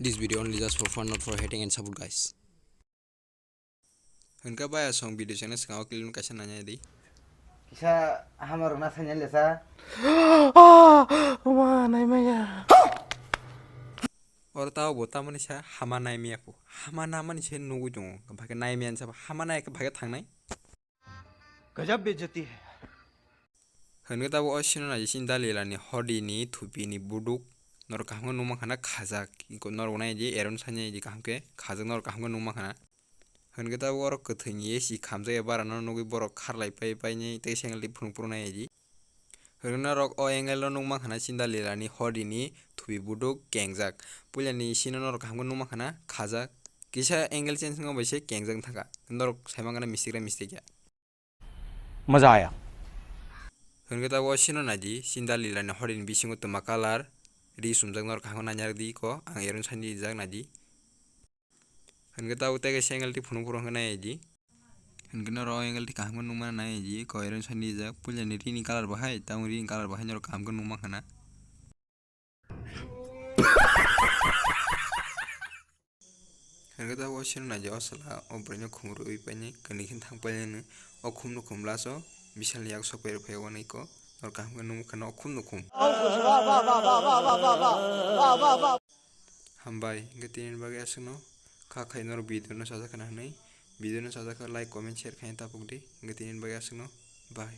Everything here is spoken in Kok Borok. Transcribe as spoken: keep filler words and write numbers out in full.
This video only just for fun, not for hating and support, guys. Hwnka baya song video channel swkang o clip kaisa nanya di. Kisa hamar na sanya lesa. Ah, ma nai maya. Oro tao bo tamani sa hama nai maya pu. Hama na mani se nugui tongo. Bhage nai maya sa hama nai ke bhage thangnai. Gajab bejati hai. Hwnwi tabuk o sino naidi chini dalilani hodini thupini buduk norok kaham khe nukma khana khajak, iko norok naidi eron sani naidi kaham khe khajak norok kaham khe nukma khana. Hwnwi tabuk oro kwthwini A C khamjak ya bara no nugwi borok kharlai pai pai ni tei sengal twi phunuk phunuk nai di. Hwnwi norok o angle no nukma khana chini dalilani hodini thupi buduk kengjak. Puilani sino norok kaham khe nukma khana khajak. Kisa angle change wngma bai se kengjak thangkha. Norok saimang gana mistake ra mistake ya. Maza aya. Hwnke tabuk o sino naidi, chini dalilani hodini bisingo twma colour ri sumjak norok kaham khe nanya di ko, ang eron sani rijak naidi. Hwnke tabuk tei kaisa angle twi phunuk phunuk hwnke nai di. Hwnke norok o angle twi kaham khe nukmano nai di ko, eron sani rijak. Puilani rini colour bo hai, tabuk rini colour bo hai norok kaham khe nukma khana. Hwnke tabuk o sino naidi o sala o bwrwino khumrwi paini kani khe thang painani o khumno khum last o bisalni yak sok pai rw phai o nai ko norok kaham khe nukma khana o khumno khum. Hambai, hwnkhe tini bagwi aswkno kha khai norok video no sajak khana hwnwi, video no sajak kha like, comment, share khaina tapuk di, hwnkhe tini bagwi aswkno bye.